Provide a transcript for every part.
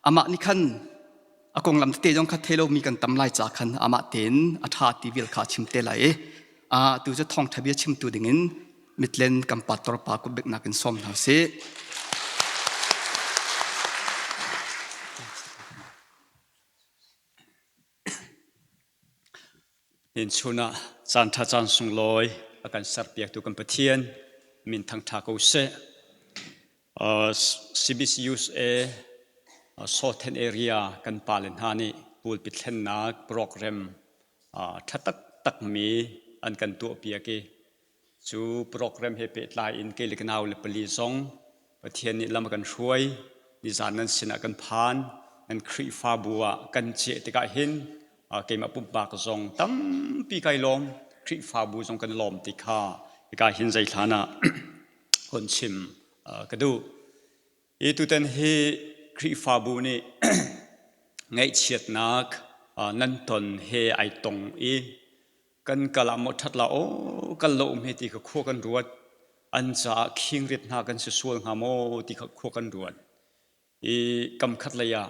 Amah nih khan a konglam tete zong kha thei lomi kan tam lai ca khan amah tein a ṭha ti vial kha a chim te lai i tu cu thawngṭha bia chimtu dingin mitlen kan pastor pa kutbeknak in sawm hna usih. Inchun ah caan ṭha caan sunglawi a kan serpiaktu kan Pathian min thangṭha ko seh. CBC USA Southern Area kan pale hna nih pulpit thlennak program ṭha taktakmi an kan tuahpiak i Cu program he pehtlai in kei le ka nau le pali zong Pathian nih lam a kan hruai. Nizan nan sinah kan phan. Nan Khrihfabu ah kan ceh tikah hin keimah pumpak zong tampi kai lawm. Khrihfabu zong kan lawm ti kha hika hin zeihlan ah hun chim ka duh. Hi tutan hi Khrihfabu nih ngaihchiatnak nan ton he ai tong i kan kal ah maw ṭhat la aw kal lo um he ti kha khua kan ruat an caah khingrit hna kan si sual hnga maw ti kha khua kan ruat i kam khat lei ah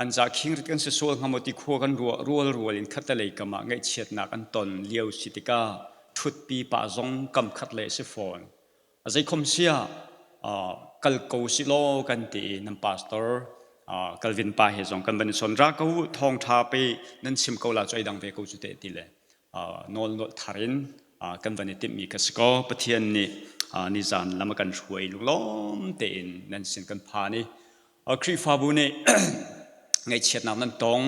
an caah khingrit kan si sual hnga maw ti khua kan ruah rual rual in khat lei kam ah ngaihchiatnak an ton lio si tikah ṭhutpi pah zong kam khat lei a si fawn A zeikhom siah kal ko si law kan ti i nan pastor Calvin pa he zong kan van i son ra ko thawngṭha pe nan chim ko la cu ei dang ve ko cu te ti le nawl nolh thar in kan van i timhmi ka si ko Pathian nih nizan lam a kan hruai lunglawm tein nan sin kan phan i Khrihfabu nih ngaihchiatnak nan tong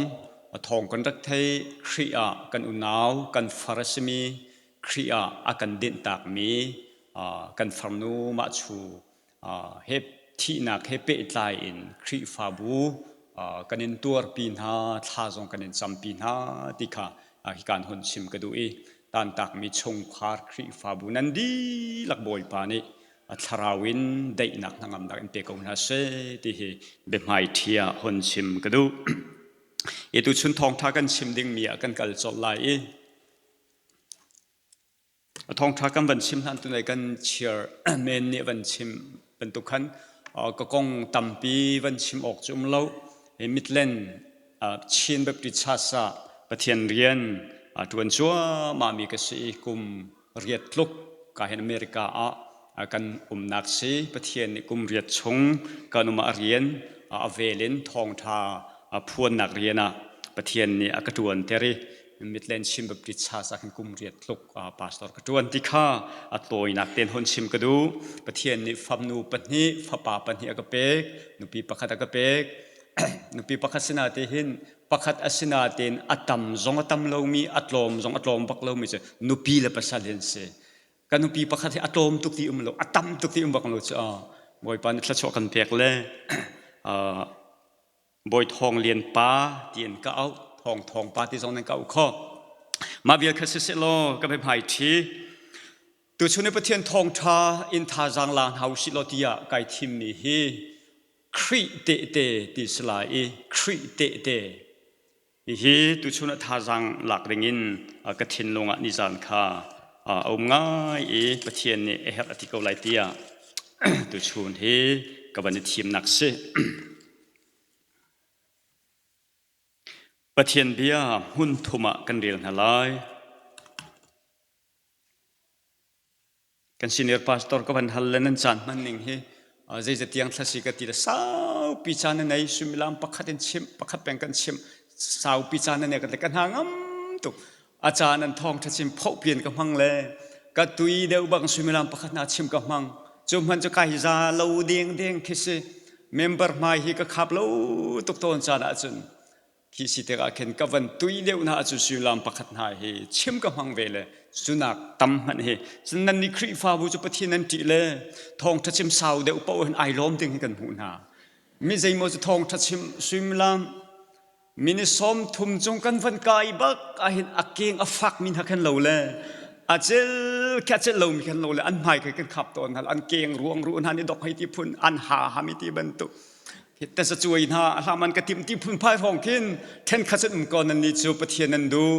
thawng kan rak thei Khrih ah kan unau kan far a simi Khrih ah a kan dinhtakmi kan farnu mah chu he thihnak he pehtlai in Khrihfabu kan in tuarpi hna thla zong kan in campi hna ti kha hikan hun chim ka duh i tantakmi chungkhar Khrihfabu nan dihlak Bawipa nih thlarau in daihnak hnangamnak in pe ko hna seh ti hi biahmai ṭhi ah hun chim ka duh. I tuchun thawngṭha kan chim dingmi ah kan kal colh lai i A thawngṭha kan van chim hlan tunai kan chairman nih van chim bantuk khan ka kong tampi van chim awk cu um lo. Hi Midland Chin Baptist Church ah Pathian rian ṭuan cuahmah mi ka si i kum riat tluk ka hin America ah kan umnak si. Pathian nih kum riat chung kan um ah rian a vel in thawngṭha phuannak rian ah Pathian nih a ka ṭuanter i Midland Chin Baptist Church ah khin kum riat tluk pastor ka ṭuan ti kha a tawinak tein hun chim ka duh. Pathian nih famnu pahnih, fapa pahnih a ka pek, nupi pakhat a ka pek. Nupi pakhat sinah te hin pakhat a sinah tein a tam zong a tam lomi, a tlawm zong a tlawm bak lomi cu nupi le pasal hin si. Ka nupi pakhat hi a tlawm tuk ti um lo, a tam tuk ti um bak lo cu. Bawipa nih thluachuah kan pek le Bawi Thawng Lian pa tiin ka auh Thawng Thawng pa ti zong nan ka auh khawh mah vial kha siseh law ka hmai ṭhi tuchun i Pathian thawngṭha in thazaang la hna usih law tiah kai thimmi hi Khrih tehte ti si lai i Khrih tehte Hihi tuchun ah thazaang lak dingin ka thinlung ah nizan kha a um ngai i Pathian nih a herh a ti ko lai tiah tuchun hi ka van i thimnak si. Pathian bia hmun thum ah kan rel hna lai. Kan senior pastor ka van hal le nan caan hman ning hi zeizatiang thlasi ka ti le saupi caan na nei suimilam pakhat in chimh pakhat peng kan chimh saupi caan na nei ka ka hna ngam tuk a caan an thawng ṭha chim phoh pian ka hmang le ka tui deuh bang suimilam pakhat na chim ka hmang cu hman cu kai za lo deng deng khi si member hmai hi ka khap lo tuk tawn caan ahcun Khi si tikah khin ka van tui deuh hna cu sullam pakhat hna hi chim ka hmang ve le cunak tam hmanh hi cun nan nih Khrihfabu cu Pathian nan ṭih le thawngṭha chim sau deuh paoh hin ai lawm ding hi kan hmuh hna mi zeimaw cu thawngṭha chim suimilam mini sawm thum cung kan van kai bak ahhin a keng a fak mi hna khan lo le a cel khi a cel lomi khan lo le an hmai khi kan khap tawn hna an keng ruang ru hna ni dok hei ti phun an ha hami ti bantuk tazacuai hna hlam an ka timh ti phunphai hrawng khin ṭhenkhat cun um ko nan nih cu Pathian nan duh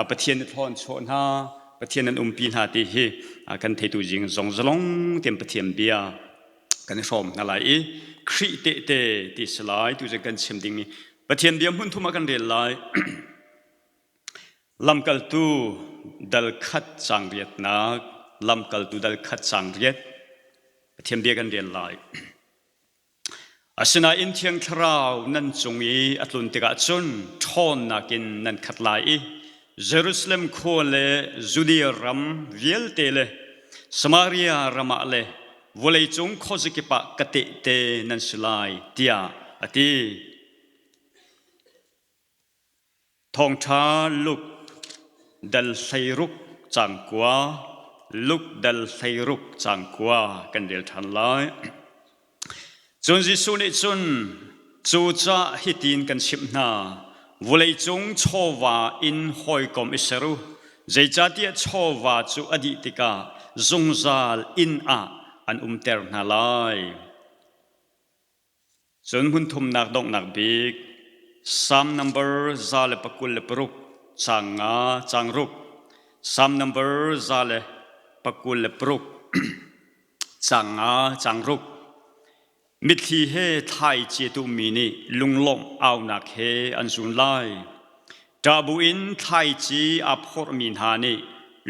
Pathian nih thlawn chuah hna Pathian nan umpi hna ti hi kan theitu zing zong zalong tian Pathian bia. Kan i hrawm hna lai i Khrih tehte ti si lai tu cu kan chim dingmi Pathian bia hmun thum ah kan rel lai. Lamkaltu dal khat caang riatnak, lamkaltu dal khat caang riat, Pathian bia kan rel lai. Asinain Thiang Thlarau nan cung i a tlun tikah cun ṭhawnnak in nan khat lai i Jerusalem khua le Judea ram vialte le Samaria ram ah le vawleicung khuazakip ah ka tehte nan si lai, tiah a ti. Thawngṭha Luke dal 16 caang kua, Luke dal 16 caang kua kan rel ṭhan lai. Cun Jesuh nih cun, cucah hitin kan chimh hna, vawleicung chawva in hawikom i ser u, zeicahtiah chawva cu a dih tikah zungzal inn ah an umter hna lai. Cun hmun thumnak donghnak bik Psalm number 126 caang nga caang ruk Psalm number 126 caang nga caang ruk Mitthli he thlaici a tuhmi nih lunglawmh aunak he an zun lai. Ṭah buin thlaici aa phorhmi hna nih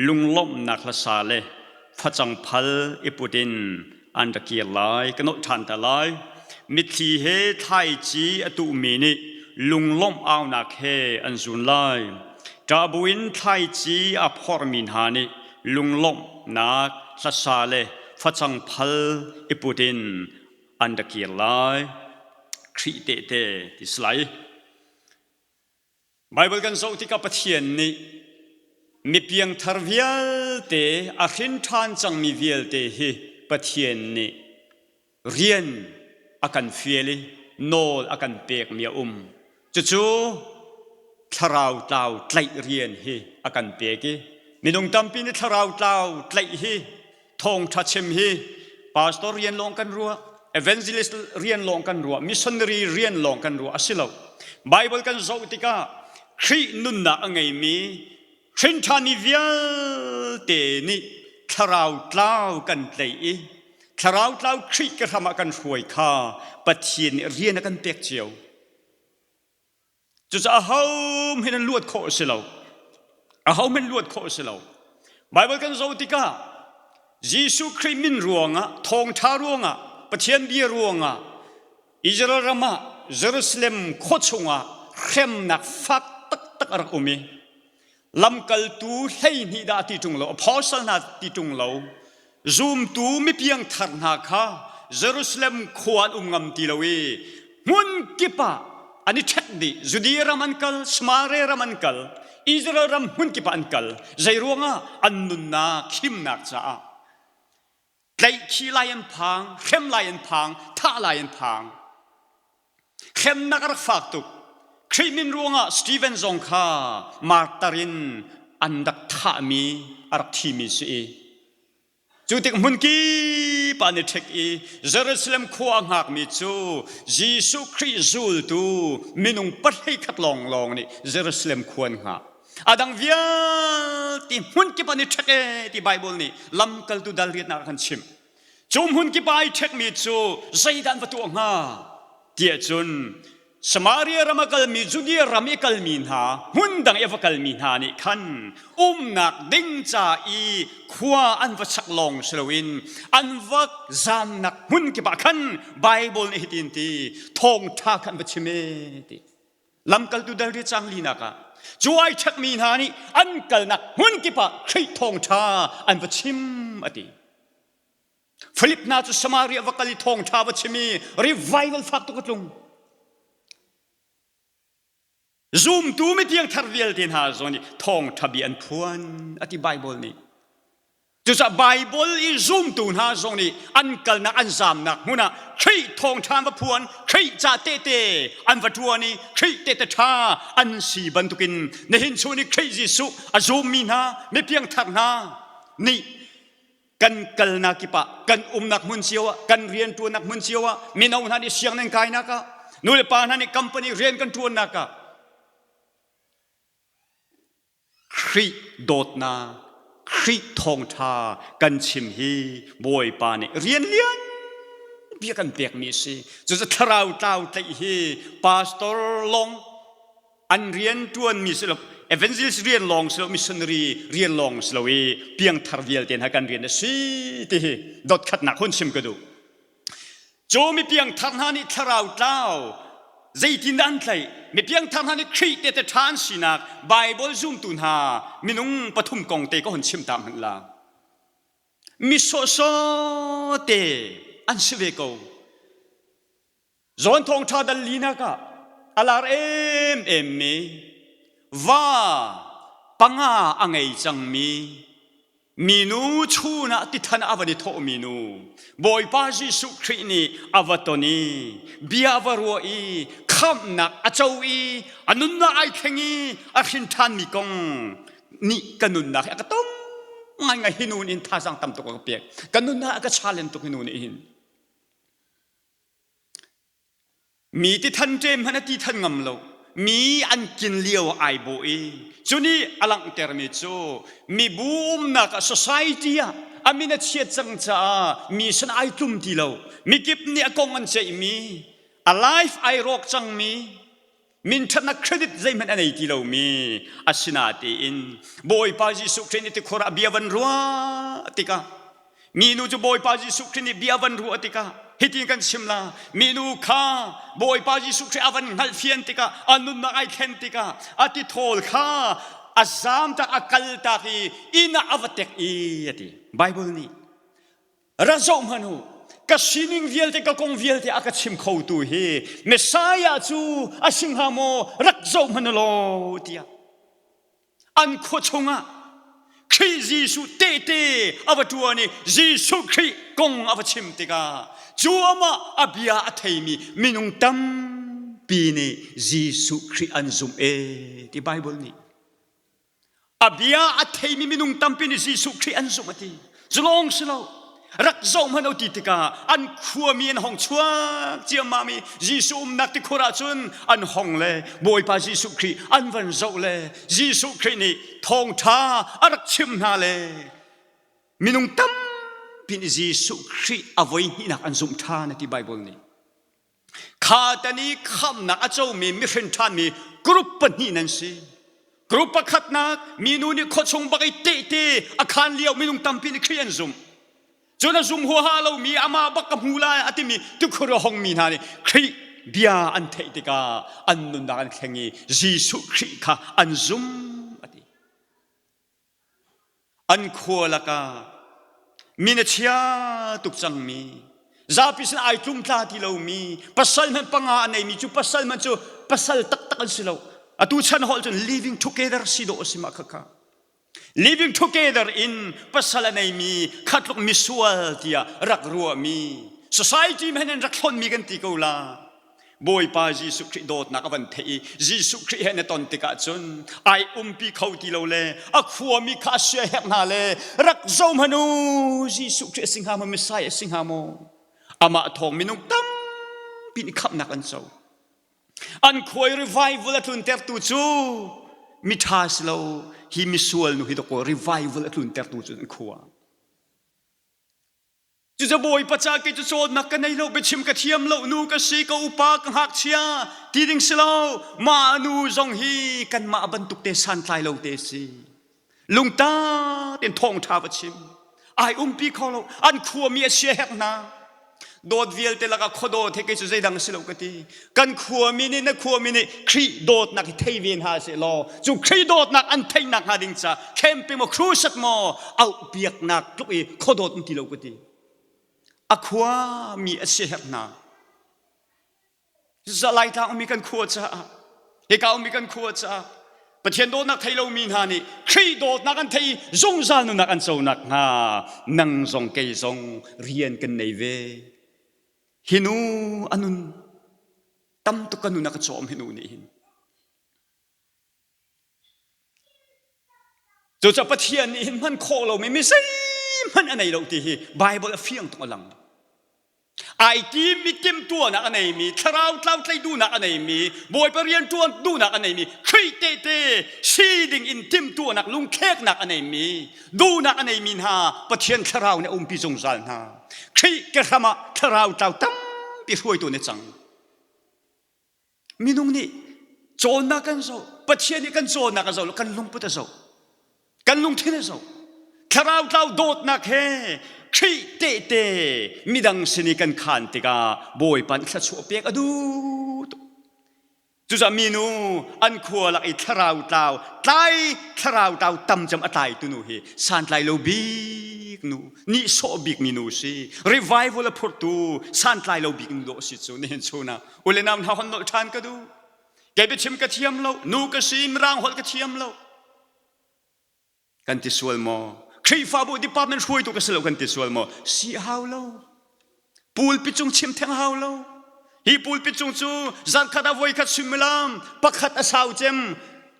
lunglawmhnak hlasa le facang phal i put in an ra kir lai. Ka nolh ṭhan te lai. Mitthli he thlaici a tuhmi nih lunglawmh aunak he an zun lai. Ṭah buin thlaici aa phorhmi hna nih lunglawmhnak hlasa le facang phal i put in an ra kir lai. Khrih tehte ti si lai. Baibal kan zoh tikah Pathian nih mi piangthar vialte a hrin ṭhan cangmi vialte hi Pathian nih rian a kan fial i nawl a kan pekmi a um. Cucu thlarau tlau tlaih rian hi a kan pek i minung tampi nih thlarau tlau tlaih hi thawngṭha chim hi pastor rian lawng kan ruah evangelist rian lawng kan ruah missionary rian lawng kan ruah a si lo Bible kan zoh tikah Khrih nunnak a ngeimi hrinṭhanmi vialte nih thlarau tlau kan tleih i thlarau tlau Khrih ke hram ah kan hruai kha Pathian nih rian a kan pek cio Cucaah ahohmanh an luat khawh a si lo. Ahohmanh luat khawh a si lo. Bible kan zoh tikah Jesuh Khrih min ruangah, thawngṭha ruangah, Pathian bia ruangah Israel ram ah Jerusalem khua chungah hremnak fak taktak a rak um i lamkaltu 12 dah ti ṭung lo, apostle hna ti ṭung lo, zumtu mipiang thar hna kha Jerusalem khua an um ngam ti lo i hmun kip ah an i ṭhek dih. Judea ram an kal, Samaria ram an kal, Israel ram hmun kip ah an kal. Zei ruangah an nunnak himnak caah tlaihkhih lai an phang, hrem lai an phang, thah lai an phang. Hremnak a rak fak tuk. Khrih min ruangah Stephen zong kha martar in an rak thahmi a rak thimi si i cu tik hmun kip ah an i ṭhek i Jerusalem khua a hngakmi cu Jesuh Khrih zultu minung pahlei khat lawnglawng nih Jerusalem khua an hngah. A dang vialte hmun kip an i ṭhek e ti Bible nih lamkaltu dal riatnak a kan chimh. Cu hmun kip ah ai ṭhekmi cu zeidah an va tuah hnga tiah cun Samaria ram a kalmi Judea ram i kalmi hna hmun dang i a va kalmi hna nih khan umnak ding ca i khua an va chak lawng si loin an va zamnak hmun kip ah khan Bible nih hitin ti thawngṭha kha an va chim e ti. Lamkaltu dal ri cang linak ah cu ai ṭhekmi hna nih an kalnak hmun kip ah Khrih thawngṭha an va chim a ti. Philip hna cu Samaria va kal i thawngṭha va chim i revival fak tuk a tlung. Zumtu mi thar vialte hna zong nih thawngṭha bia an phuan a ti Bible nih. Cucaah Bible i zumtu hna zong nih an kalnak an zamnak hmun ah Khrih thawngṭha an va phuan, Khrih ca tehte an va ṭuan i Khrih tehte ṭha an si bantukin nihin chung i Khrih Jesuh a zummi hna mi piangthar hna nih kan kalnak kip ah kan umnak hmun cio ah kan rianṭuannak hmun cio ah mino hna nih sianginn kainak ah nulepa hna nih company rian kan ṭuannak ah Khrih dawtnak, Khrih thawngṭha kan chim hi Bawipa nih rian lian a kan pekmi a si. Cucu thlarau tlau tlaih hi pastor lawng an rian ṭuanmi si lo evangelist rian lawng si lo missionary rian lawng si lo i piangthar vialte hna kan rian a si ti hi dotkhatnak hun chim ka duh. Cu mi piangthar hna nih thlarau tlau zeitindah an tlaih? Mi piangthar hna nih Khrih tehte ṭha an sinak Baibal zumtu hna minung pathum kong te ka hun chim ta hmanh la. Mi sawhsawh te an si ve ko. Zawn thawngṭha dal linak ah a lar emem mi va panga a ngei cangmi minu chun ah tithan a van i thawhmi nu Bawipa Jesuh Khrih nih a va ton i bia a va ruah i khamhnak a co i a nunnak ai thleng i a hrin ṭhanmi kong nih ka nunnak hi a ka tom ngaingai hi nu in thazaang tam tuk a ka pek ka nunnak a ka challenge tuk hi nu nih hin Mi ti than ṭem hmanh a ti than ngam lo. Mi an kin lio ah ai bawh i cu nih a langhtermi cu mibu umnak ah society ah a min a chiat cang caah mi sin ai tlum ti lo. Mikip nih a kong an ceihmi, a life ai rawk cangmi, minṭhatnak credit zeihmanh a nei ti lomi asinatein Bawipa Jesuh Khrih nih tikhor ah bia van ruah tikah minu cu Bawipa Jesuh Khrih nih bia van ruah tikah hitin kan chim la minu kha Bawipa Jesuh Khrih a van hngalhfian tikah a nunnak ai thlen tikah a tithawl kha a zaam tak a kal tak i inn ah a va tek i a ti Bible nih Ra zoh hmanh u, ka sining vialte ka kong vialte a ka chim khotu hi Messiah cu a si hnga maw rak zoh hmanh u law tiah an khua chungah Khrih Jesuh tehte a va ṭuan i Jesuh Khrih kong a va chim tikah cu amah a bia a theimi minung tampi nih Jesuh Khrih an zumh e ti Bible nih A bia a theimi minung tampi nih Jesuh Khrih an zumh a ti. Cu lawng si lo. Rak zoh hmanh u ti tikah an khuami an hong chuak ciammam i Jesuh umnak tikhur ah cun an hong le Bawipa Jesuh Khrih an van zoh le Jesuh Khrih nih thawngṭha a rak chimh hna le minung tampi nih Jesuh Khrih a voi hnihnak an zumh ṭhan a ti Baibal nih. Kha tan i khamnak a comi mihrin ṭhanmi group pahnih nan si. Group pakhatnak minu nih khuachung bak i tehte a khaan lio minung tampi nih Khrih an zumh. Cun a zum huaha lomi amah bak ka hmu lai a timi tikhur a hongmi hna nih Khrih bia an theih tikah an nunnak an thleng i Jesuh Khrih kha an zum a ti. An khua lakah min a chia tuk cangmi, zapi sin ai tlumtla ti lomi, pasal hmanh panga a neimi cu pasal hmanh cu pasal taktak an si lo. Atu chan holh cun living together si dawh a si mah khakha. Living together in pasal a neimi khatluk misual tiah rak ruahmi society hmanh in rak hlonmi kan ti ko la. Bawipa Jesuh Khrih dawtnak a van theih i Jesuh Khrih he na ton tikah cun ai umpi kho ti lo le a khuami kha a siaherh hna le rak zo hmanh u Jesuh Khrih a si hnga maw Messiah a si hnga maw amah thawng minung tampi nih khamhnak an co an khuai revival a tluntertu cu miṭha si lo hi misual nu hi dawkaw revival a tluntertu cu an khua Cucu Bawipa ca kei cu cawnnak ka nei lo, biachim ka thiam lo, nu ka si, ka upa, ka ngakchia ti ding si lo. Mah nu zong hi kanmah bantuk te santlai lo te si. Lungta tein thawngṭha va chim. Ai umpi kho lo. An khuami a siaherh hna. Dawt vialte lakah khuadawt he kei cu zeidang si lo ka ti. Kan khuami nih na khuami nih Khrih dawtnak hi thei ve hna seh law cu Khrih dawtnak an theihnak hnga ding ca camping maw crusade maw auhpiaknak tluk i khuadawt um ti lo ka ti. A khuami a siaherh hna. Laitlang ummi kan khua caah hika ummi kan khua caah Pathian dawtnak thei lomi hna nih Khrih dawtnak an thei i zungzal nunnak an co nakhnga nang zong kei zong rian kan nei ve. Hi nu a nun tam tuk ka nun a ka cawm hi nu nih hin. Cucaah Pathian nih hin hman khawh lomi mi zeihmanh a nei lo ti hi Bible a fiang tuk a lang. Ai tim mi timtuahnak a neimi, thlarau tlau tlei duhnak a neimi, Bawipa rian ṭuan duhnak a neimi, Khrih tehte si ding in timtuahnak lungthleknak a neimi, duhnak a neimi hna Pathian thlarau nih a umpi zungzal hna. Khrih kehram ah thlarau tlau tampi hruaitu an i cang. Minung nih cawnnak kan zoh, Pathian nih kan cawnnak a zoh lo, kan lungput a zoh, kan lungthin a zoh. Thlarau tlau dawtnak he Khrih tehte midang sin i kan khaan tikah Bawipa nih thluachuah pek a duh tuk. Cucaah minu an khua lak i thlarau tlau tlai thlarau tlau tam cem a tlaitu nu hi santlai lo bik nu nihsawh bik mi nu si revival a phurtu santlai lo bik nu dawh si cu nihin chun ah u le nau hna hon nolh ṭhan ka duh. Kei biachim ka thiam lo, nu ka si, mirang holh ka thiam lo. Kan ti sual maw? Khrihfabu department hruaitu ka si lo kan ti sual maw? Si hau lo. Pulpit cung chim theng hau lo. Hi pulpit cung cu zarkhat ah voikhat suimilam pakhat a sau cem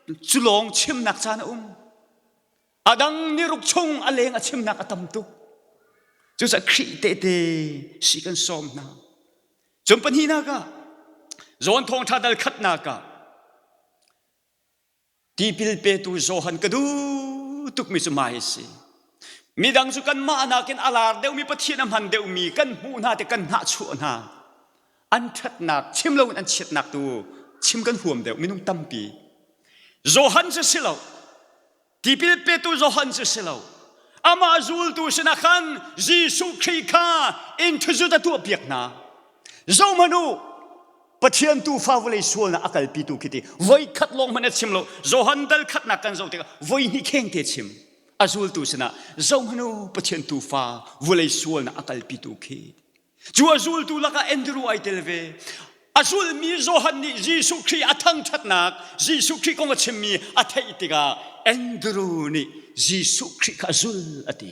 cu lawng chimnak caan a um. A dang niruk chung a leng a chimnak a tam tuk. Cucaah Khrih tehte si kan sawm hna. Cun pahnihnak ah John thawngṭha dal khatnak ah tipil petu Johan ka duh tukmi cu mah hi si. Midang cu kanmah nakin a lar deuhmi Pathian a hman deuhmi kan hmuh hna te kan hnahchuah hna. An ṭhatnak chim loin an chiatnak tu chim kan huam deuh minung tampi. Johan cu si lo. Tipil petu Johan cu si lo. Amah zultu sinah khan Jesuh Khrih kha introduce a tuahpiak hna. Zohhmanh u, Pathian tuufa vawlei sualnak a kalpitu khi ti voi khat lawng hmanh a chim lo. Johan dal khatnak kan zoh tikah voi hnih khengte chim. A zultu sinah zohhmanh u, Pathian tuufa vawlei sualnak a kalpitu khi. Cu a zultu lakah Andrew ai tel ve. A zulmi Johan nih Jesuh Khrih a thangṭhatnak, Jesuh Khrih kong a chimmi a theih tikah Andrew nih Jesuh Khrih kha a zul a ti.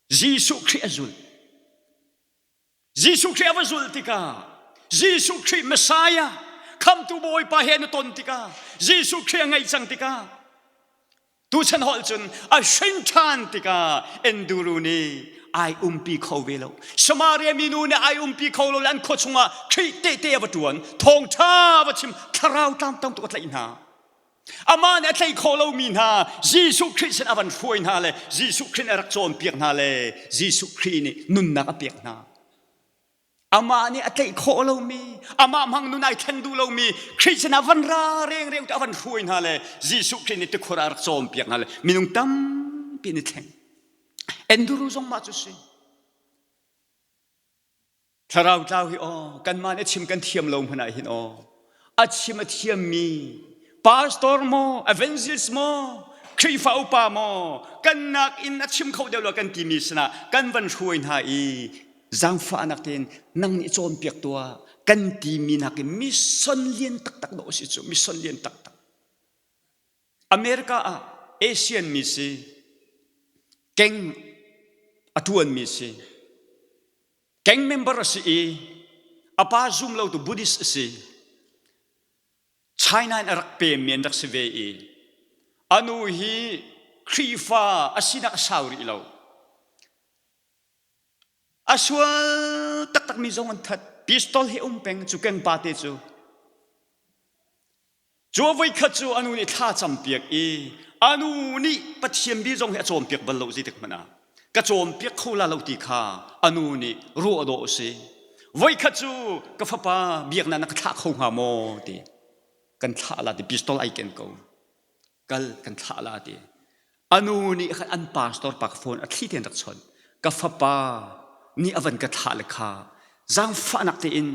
Jesuh Khrih a zul. Jesuh Khrih a va zulh tikah Jesuh Khrih Messiah khamtu Bawipa he an i ton tikah Jesuh Khrih a ngeih cang tikah Tuchan holh cun a hrin ṭhan tikah Enduru nih ai umpi kho ve lo. Samaria minu nih ai umpi kho lo le an khua chungah Khrih tehte a va ṭuan, thawngṭha a va chim, thlarau tlam tam tuk a tlaih hna. Amah nih a tlaih khawh lomi hna Jesuh Khrih sin a van hruai hna le Jesuh Khrih nih a rak cawnpiak hna le Jesuh Khrih nih nunnak a pek hna. Amah nih a tlaih khawh lomi, amah hmang nun ai thlen duh lomi, Khrih sinah van ra rengreng te a van hruai hna le Jesuh Khrih nih tikhur ah a rak cawnpiak hna le minung tampi an i thleng. Andrew zong mah cu si. Thlarau tlau hi aw, kanmah nih chim kan thiam lo hmanh ah hin aw, a chim a thiammi pastor maw, evangelist maw, Khrihfa upa maw, kan nakin a chim kho deuh lo kan timi sinah kan van hruai hna i zaangfahnak tein nang nih cawnpiak tuah kan timi nakin mission lian taktak dawh a si cu mission lian taktak America ah Asian mi si keng a tuan mi si keng member a si i a pa zum lo tu Buddhist a si China in a rak pem mi an rak si ve i a nu hi Khrihfa a sinak a sau rih lo A sual taktakmi zong an that. Pistol he um peng cu keng pa te cu. Cu a voikhat cu a nu nih thla campiak i a nu nih Pathian bi zong hi a cawnpiak bal lo zeitik hmanh ah. Ka cawnpiak kho la lo ti kha a nu nih ruah dawh a si. Voikhat cu ka fapa biaknak na ka thlah kho hnga maw ti. Kan thlah la ti pistol ai ken ko. Kal kan thlah la ti. A nu nih khan an pastor pa ka phone a thli tein rak chawnh. Ka fapa nih a van ka thlah le kha zaangfahnak tein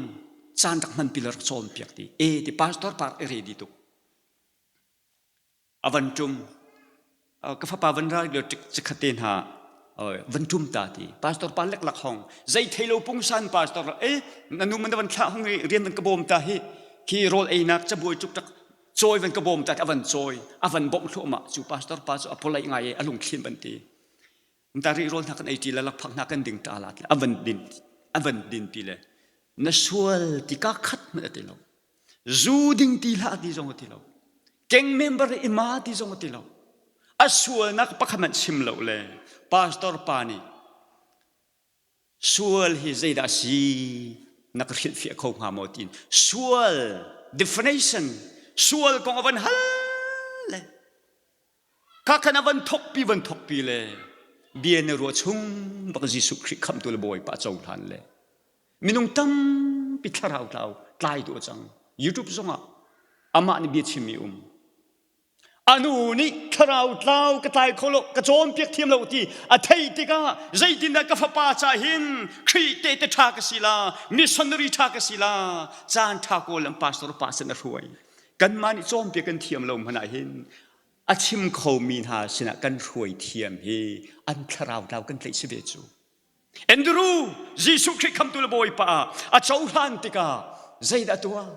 caan rak hmanpi le rak cawnpiak ti. E ti pastor pa rak i ready tuk. A van ṭum. Ka fapa van ra lio chikkhat te hna van ṭum ta ti. Pastor pa leklak hong. Zei thei lo pungsan pastor e na nu man na van thlah hong i rian van ka bawm ta hi. Khi rawl einak cabuai cuk tak cawi van ka bawm ta a van cawi a van bawmh thluahmah cu pastor pa cu a polite ngai i a lungthlim ban ti ta ri rawl hna kan ei ti le lakphak hna kan ding ta la a van din a van din ti le na sual ti ka khat hmanh a ti lo zu ding ti hlah ti zong a ti lo keng member ima ti zong a ti lo a sualnak pakhat hmanh chim lo le pastor pa nih. Sual hi zeidah a si na ka hrilhfiah kho hnga maw tiin sual definition sual kong a van hal le kha khan a van thokpi van thokpi le bia na ruah chung bak Jesuh Khrih khamtu le Bawipa cohlan le minung tampi thlarau tlau tlai tu a cang YouTube zongah amah nih bia chimmi um A nu nih thlarau tlau ka tlai kho lo, ka cawnpiak thiam lo ti a theih tikah zeitindah ka fapa ca hin Khrih tehte ṭha ka si la, missionary ṭha ka si la, caan ṭha kawl an pastor pa sin a hruai. Kanmah nih cawnpiak kan thiam lo hmanh ah hin a chim khomi hna sinah kan hruai thiam hi an thlarau tlau kan tlaih si ve cu. Andrew, Jesuh Khrih khamtu le Bawipa ah a cohlan tikah zeidah a tuah?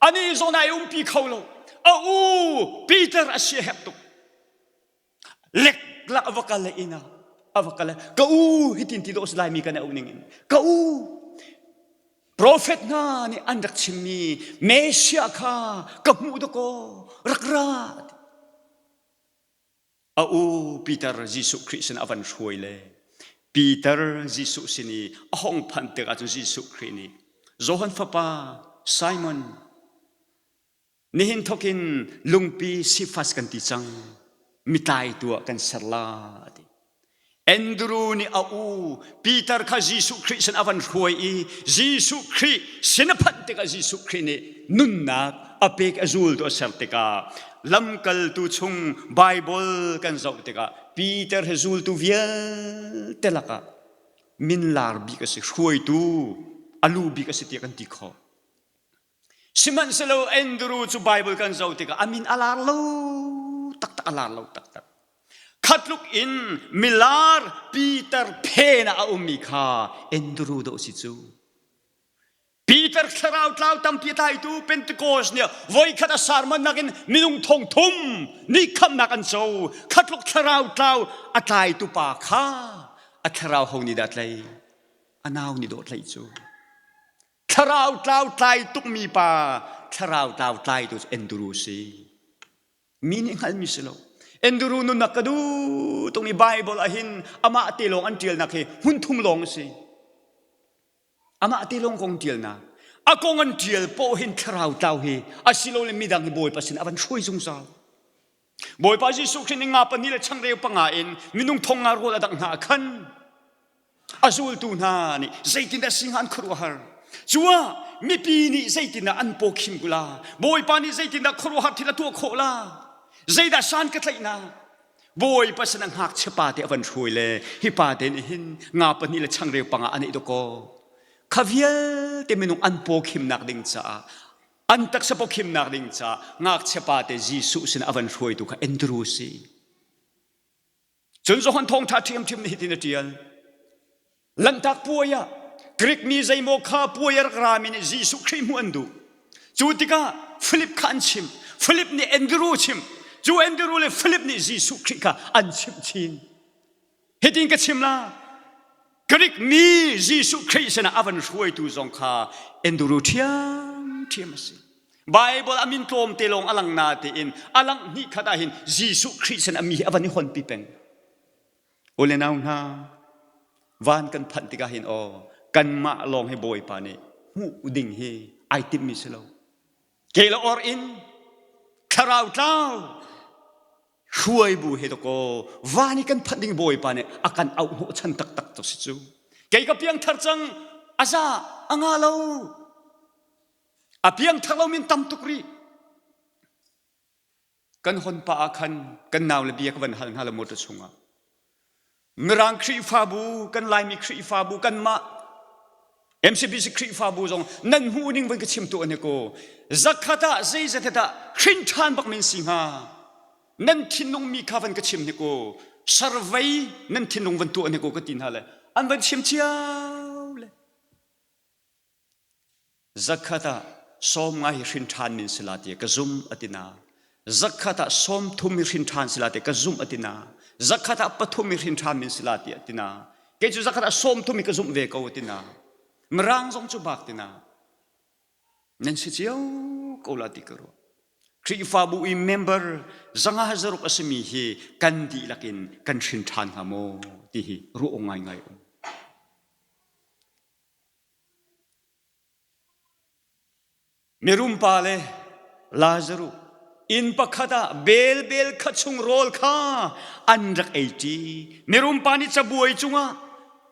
Anih zawn ai umpi kho lo. A u Peter a sia herh tuk. Lek lak a va kal le inn ah a va kal le ka u hitin ti dawh si laimi kan auh ning in ka u Profet hna nih an rak chimmi Messiah kha ka hmuh dakaw rak ra A u Peter Jesuh Khrih sin a van hruai le Peter Jesuh sin i a hong phanh tikah cun Jesuh Khrih nih Johan fapa Simon nihin thokin lungpi Sifas kan ti cang mitlai tu ah kan ser la a ti. Andrew nih a u Peter kha Jesuh Khrih sin a van hruai i Jesuh Khrih sin a phanh tikah Jesuh Khrih nih nunnak a pek a zultu a ser tikah lamkaltu chung Baibal kan zoh tikah Peter he zultu vialte lakah minlar bik a si hruaitu a lu bik a si tiah kan ti khawh. Sihmanhsehlaw Andrew cu Baibal kan zoh tikah a min a lar lo taktak a lar lo taktak. Khatluk in milar Peter phen ah a ummi kha Andrew dawh si cu. Peter thlarau tlau tampi a tlaitu Pentecost nih voikhat a sermon nakin minung thong thum nih khamhnak an co. Khatluk thlarau tlau a tlaitu pa kha a thlarau ho nih dah tlai? A nau nih dawh tlaih cu. Thlarau tlau tlai tukmi pa thlarau tlau tlaitu cu Andrew si. Mi nih hngalhmi si lo. Andrew nunnak ka duh tung i Bible ah hin amah te lawng an ṭialnak hi hmun thum lawng a si. Amah te lawng kong ṭialnak. A kong an ṭial poh hin thlarau tlau hi asilole midang hi Bawipa sin a van hruai zungzal. Bawipa Jesuh Khrih nih nga pahnih le changreu panga in minung thong nga rawl a dangh hna ah khan a zultu hna nih zeitindah si hnga an khuaruahhar. Cu ah mipi nih zeitindah an paw khim kula Bawipa nih zeitindah khuaruahhar thil a tuah khawh la zeidah san ka tlaihnak Bawipa sin ah ngakchia pa te a van hruai le hi pa te nih hin nga pahnih le changreu panga a neih dawkaw kha vialte minung an paw khimnak ding caah An taksa pawkhimnak ding caah ngakchia pate Jesuh sin a van hruaitu kha Andrew si. Cun Johan thawngṭha ṭhiamṭhiam nih hitin a ṭial. Lanhtak puai ah Greek mi zeimaw kha puai a rak rami nih Jesuh Khrih hmuh an duh. Cu tikah Philip kha an chimh. Philip nih Andrew chimh. Cu Andrew le Philip nih Jesuh Khrih kha an chimh chin. Hitin ka chim la, Greek mi Jesuh Khrih sinah a van hruaitu zong kha Andrew ṭhiamṭhiam a si. Bible a min tlawmte lawng a lang na tein a langh hnih khat ah hin Jesuh Khrih sin a mi hi a van i honpi peng. Ule nau hna, van kan phanh tikah hin aw kanmah lawng hi Bawipa nih hmuh ding hi ai timhmi si lo. Ke le or in thlarau tlau hruai bu he dakaw van i kan phanh ding bawipa nih a kan auh hnawh chan taktak to si cu kei ka piangthar cang a za a nga lo a piangthar lo min tam tuk rih kan hon pa ah khan kan nau le bia ka van hal hna le motor chungah Mirang Khrihfabu, kan Laimi Khrihfabu, kanmah MCBC Khrihfabu zong nan hmuh ning van ka chim tu an ko. Zakhat ah zeizat dah hrin ṭhan bak men si hnga? Nan thinlung mi kha van ka chim ni ko. Survey nan thinlung van tuah ni ko ka ti hna le an van chim cio le. Zakhat ah sawm nga hi hrin ṭhan min si la ti ka zum a ti na. Zakhat ah 30 hi hrin ṭhan si la ti ka zumh a ti na. Zakhat ah pathum hi hrin ṭhan min si la ti a ti na. Kei cu zakhat ah 30 hi ka zumh ve ko a ti na. Mirang zong cu bak ti na. Nan si cio ko la ti ka ruah. Khrihfabu i member 506 a simi hi kan dihlak in kan hrin ṭhan hnga maw ti hi ruah awk ngaingai um. Mirum pa le Lazaruh inn pakhat ah bel bel kha chung rawl kha an rak ei ṭi. Mirum pa nih cabuai cungah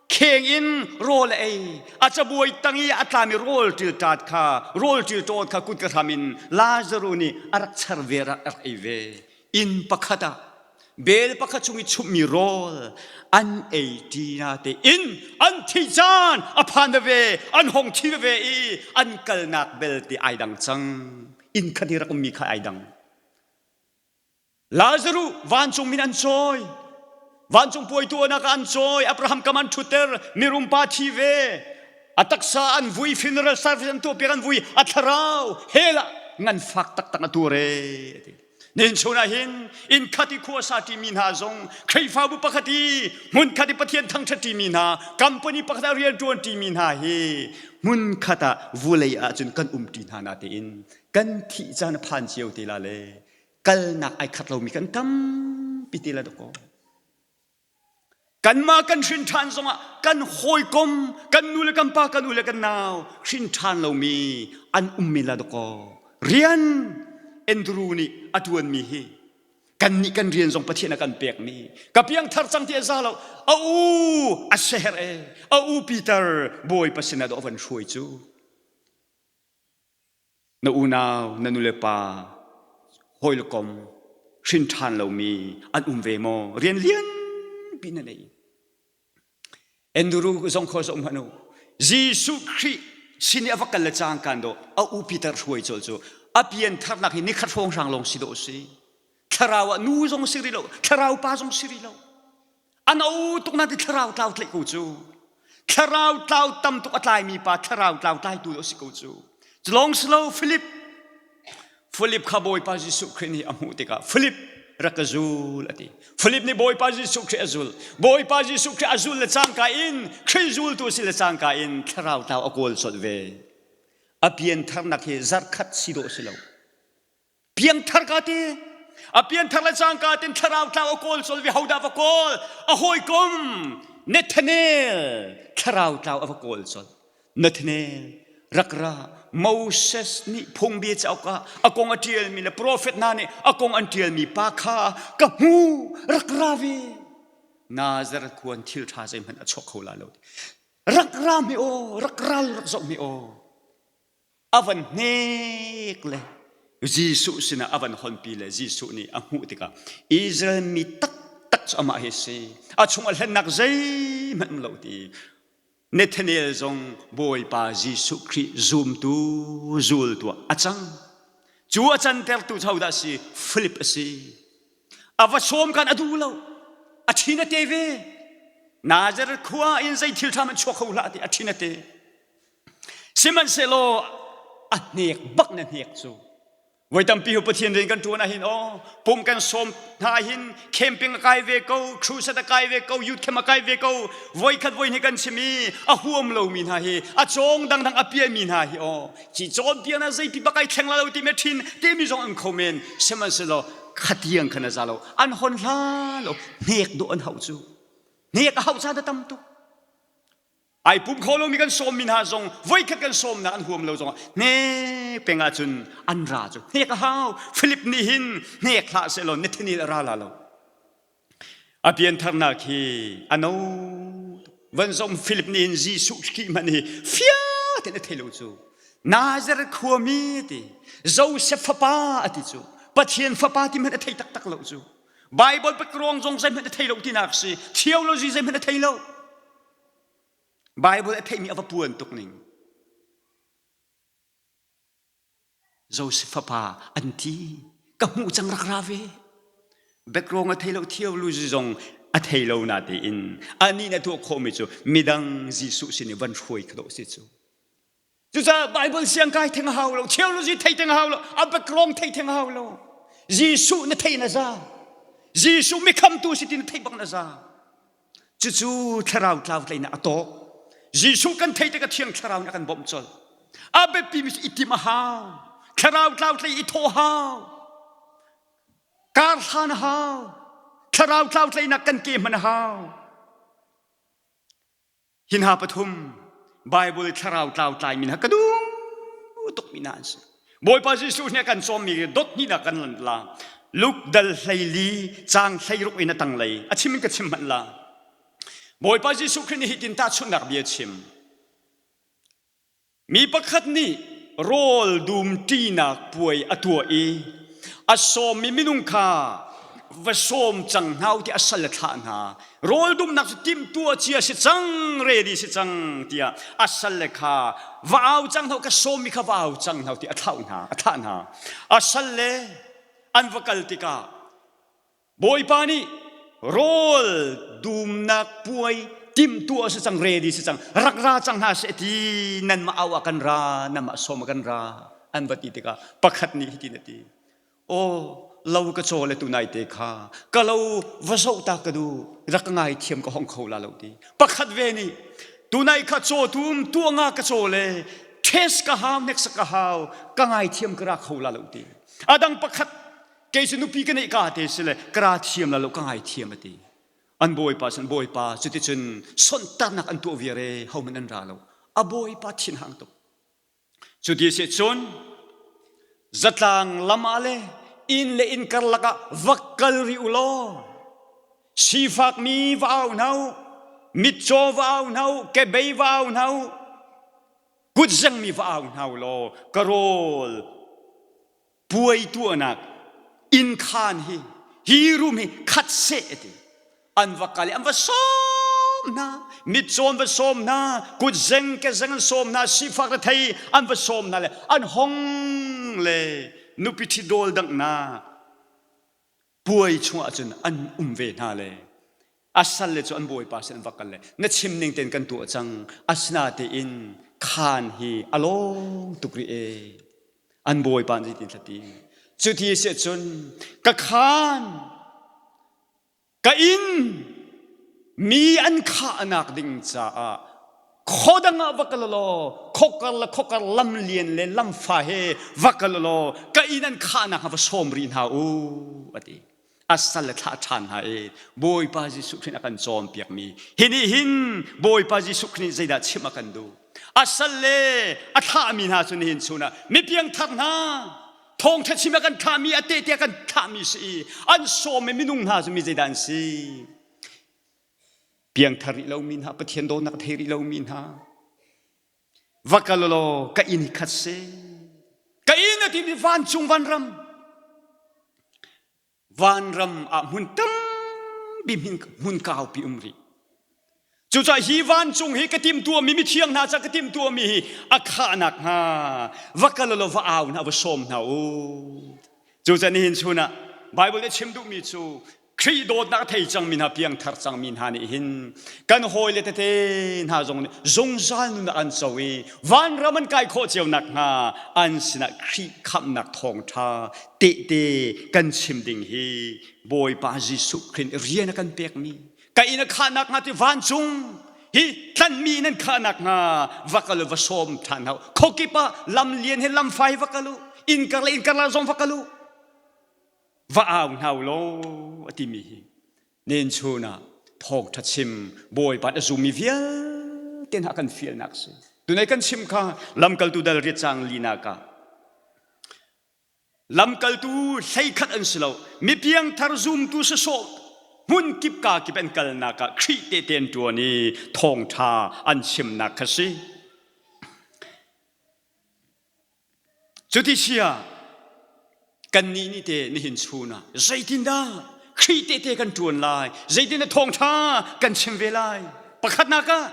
kheng in rawl a ei. A cabuai tang i a tlami rawl ṭilṭat kha rawl ṭilṭawt kha kut ka hram in Lazaruh nih a rak char ve a rak ei ve. Inn pakhat ah bel pakhat chung i chumhmi rawl an ei ṭi na te in an thih caan a phan veve an hong thi veve i an kalnak belte ai dang cang. Inn khat i rak ummi kha ai dang. Lazaruh vancung min an cawi. Vancung puai tuahnak ah an cawi. Abraham kam an ṭhutter. Mirum pa thi ve. A taksa an vui funeral service an tuahpiak an vui. A thlarau hell ah nganfak taktak a tuar ee a ti. Nihin chun ah hin inn khat i khua sa ṭimi hna zong Khrihfabu pakhat i hmun khat i Pathian thangṭhat ṭimi hna company pakhat ah rian ṭuan ṭimi hna hi hmun khat ah vulei ahcun kan um ṭi hna na tein kan thih caan a phan cio te la le kalnak ai khat lomi kan tampi te la dawkaw. Kanmah kan hrin ṭhan zongah kan hawikom, kan nu le kan pa, kan u le kan nau hrin ṭhan lomi an um men la dawkaw. Rian Andrew nih a ṭuanmi hi kannih kan rian zong Pathian a kan pekmi ka piangthar cang ti a za lo a u a seher e a u Peter Bawipa sinah dawh van hruai cu Na unau, na nulepa, hawikom, hrin ṭhan lomi an um ve maw? Rian lianpi na nei. Andrew zong kho zong hmanh u. Jesuh Khrih sin i a va kal le cangkaan dawh a u Peter hruai colh cu a pian tharnak hi nikhat hrawnghrang lawng si dawh si. Thlarau ah nu zong si rih lo, thlarau pa zong si rih lo. An o tuk na ti thlarau tlau tlaih ko cu. Thlarau tlau tam tuk a tlaimi pa thlarau tlau tlaitu a si ko cu. Culong silo Philip Philip kha Bawipa Jesuh Khrih nih a hmuh tikah Philip rak ka zul a ti. Philip nih Bawipa Jesuh Khrih a zul. Bawipa Jesuh Khrih a zul le cangka in Khrih zultu a si le cangka in thlarau tlau a kawl colh ve. A piantharnak hi zarkhat si dawh si lo. Piangthar ka ti. A pianthar le cangka tin thlarau tlau a kawl colh ve hodah va kawl? A hawikom Nathanael thlarau tlau a va kawl colh. Nathanael rak ra Moses nih phungbia cauk ah a kong a ṭialmi le profet hna nih a kong an ṭialmi pa kha ka hmu rak ra ve. Nazareth khua in thil ṭha zeihmanh a chuak kho la lo. Rak ra hme aw, rak ral rak zoh hme aw. A van hnek le Jesuh sinah a van honpi le Jesuh nih a hmuh tikah Israel mi taktak cu amah hi a si. A chung a hlennak zeihmanh um lo ti. Nathanael zong Bawipa Jesuh Khrih zumtu zultu ah a cang. Cu a cantertu cu hodah a si? Philip a si. A va sawm khan a duh lo. A ṭhin a te ve. Nazareth khua in zei thil ṭha hmanh chuak kho hlah ti a ṭhin a te. Sihmanhsehlaw a hnek bak na hnek cu voi tampi hu Pathian rian kan ṭuan ahhin aw pum kan sawm hna ahhin camping a kai ve ko crusade a kai ve ko youth camp a kai ve ko voi khat voi hnih kan chim i a huam lomi hna hi a cawng dangdang a piami hna hi aw ci cawnpiak na zeipi bak ai thleng la lo ti me ṭhin timi zong an kho men sihmanhsehlaw khatiang khan a za lo an hon hla lo hnek dawh an hauh cu hnek a hauh caan a tam tuk Ai pum kho lomi kan sawmmi hna zong voikhat kan sawmnak an huam lo zongah hnek peng ahcun an ra cu hnek a hau. Philip nih hin hnek hlah sehlaw Nathaniel a ra la lo. A piantharnak hi a no van zong Philip nih hin Jesuh Khrih hmanh hi fiang tein a thei lo cu. Nazareth khuami ti Joseph fapa a ti cu Pathian fapa ti hmanh a thei taktak lo cu. Bible background zong zeihmanh a thei lo tinak si. Theology zeihmanh a thei lo. Bible a theihmi a va puan tuk ning. Joseph fapa an ti ka hmuh cang rak ra ve. Background a thei lo theology zong a thei lo na tein anih na tuah khawhmi cu midang Jesuh sin i van hruai kha dawh si cu. Cucaah Bible siang kai theng a hau lo, theology thei theng a hau lo, a background thei theng a hau lo. Jesuh na thei na za. Jesuh mikhamtu si ti na theih bak na za. Cucu thlarau tlau tleinak a tawk. Jesuh kan thei tikah Thiang Thlarau nih a kan bawmh colh. A biapimi cu i tim a hau. Thlarau tlau tlei i thawh hau. Kar hlan a hau. Thlarau tlau tleinak kan ke hman a hau. Hi hna pathum Bible thlarau tlau tlaimi hna ka duh tukmi hna an si. Bawipa Jesuh nih a kan cawmmi dot hnihnak kan la. Luke dal 14 caang 16 in a tanglei a chim in ka chim hmanh la. Bawipa Jesuh Khrih nih hitin tahchunhnak bia chim. Mi pakhat nih rawl dum ṭinak puai a tuah i a sawmmi minung kha va sawm cang hna u tiah a sal a thlah hna. Rawl dumnak cu timhtuah cia si cang, ready si cang tiah a salle kha va au cang hna u, ka sawmmi kha va au cang hna u tiah a thlauh hna, a thlah hna. A salle an va kal tikah Bawipa nih rawl dumnak puai timhtuah si cang ready si cang rak ra cang hna seh ti nanmah au ah kan ra nanmah sawm ah kan ra an va ti tikah pakhat nih hitin a ti aw lo ka caw le tunai te kha ka lo va zoh ta ka duh rak ka ngai thiam ka hong kho la lo ti pakhat ve nih tunai kha caw tum tuanga ka caw le test ka hau nek ka hau ka ngai thiam ka ra kho la lo ti adang pakhat Kei cu nupi ka neih ka te si le ka ra thiam la lo ka ngai thiam a ti. An bawipa cun bawipa cuticun sonhtarnak an tuah viar e hohmanh an ra lo. A bawipa thinhang tuk. Cuti si cun zatlang lam ah le inn le inn karlak ah va kal rih u law sifakmi va au hna u, mitcaw va au hna u, kebei va au hna u, kutzengmi va au hna u law ka rawl puai tuahnak innkhaan hi hi room hi khat seh a ti an va kal i an va sawm hna mitcaw an va sawm hna kutzeng kezeng an sawm hna sifak rethei an va sawm hna le an hong le nupi ṭhi dawl danghnak puai chungah cun an um ve hna le a salle cu an bawipa sin an va kal le na chim ning tein kan tuah cang asinatein khaan hi a lawng tuk rih e an bawipa nih zeitin ti cuti a si ahcun ka khaan ka inn mi an khahnak ding caah khuadang ah va kal law khokar le khokar lam lian le lamfa he va kal law ka inn an khahnak va sawm rih hna u a ti a sal le thlah ṭhan hna i Bawipa Jesuh Khrih a kan cawnpiakmi hi nih hin Bawipa Jesuh Khrih nih zeidah chimh a kan duh a sal le a thlahmi hna cu nihin chun ah mipiangthar hna thawngṭha chim a kan thlahmi a tehte a kan thlahmi si i an sawm i minung hna cu mi zeidah an si piangthar rih lomi hna Pathian dawtnak thei rih lomi hna va kal law ka inn hi khat si ka inn a timi vancung vanram vanram ah hmun tampi hmun kaupi um rih cucaah hi vancung hi ka timhtuahmi mithiang hna ca ka timhtuahmi hi a khahnak hnga va kal law va au hna va sawm hna u cucaah nihin chun ah Bible nih chim duhmi cu Khrih dawtnak a thei cangmi hna piangthar cangmi hna nih hin kan hawile tete hna zong nih zungzal nunnak an co i vanram an kai khawh cio nakhnga an sinah Khrih khamhnak thawngṭha tehte kan chim ding hi Bawipa Jesuh Khrih nih rian a kan pekmi ka inn a khah nakhnga ti vancung hi tlanhmi nan khah nakhnga va kal u va sawm ṭhan hau khokip ah lam lian he lam fai va kal u inn kar le inn kar la zong va kal u va au hna u law a timi hi nen chun ah thawngṭha chim Bawipa a zummi vialte hna kan fialnak si tunai kan chim kha lamkaltu dal riat cang linak ah lamkaltu 11 an si lo mipiangthar zumtu sasawh hmun kip ka kip an kalnak ah Khrih tehte an ṭuan i thawngṭha an chimnak kha si Cuti si ah kannih nih teh nihin chun ah zeitindah Khrih tehte kan ṭuan lai, zeitindah thawngṭha kan chim ve lai? Pakhatnak ah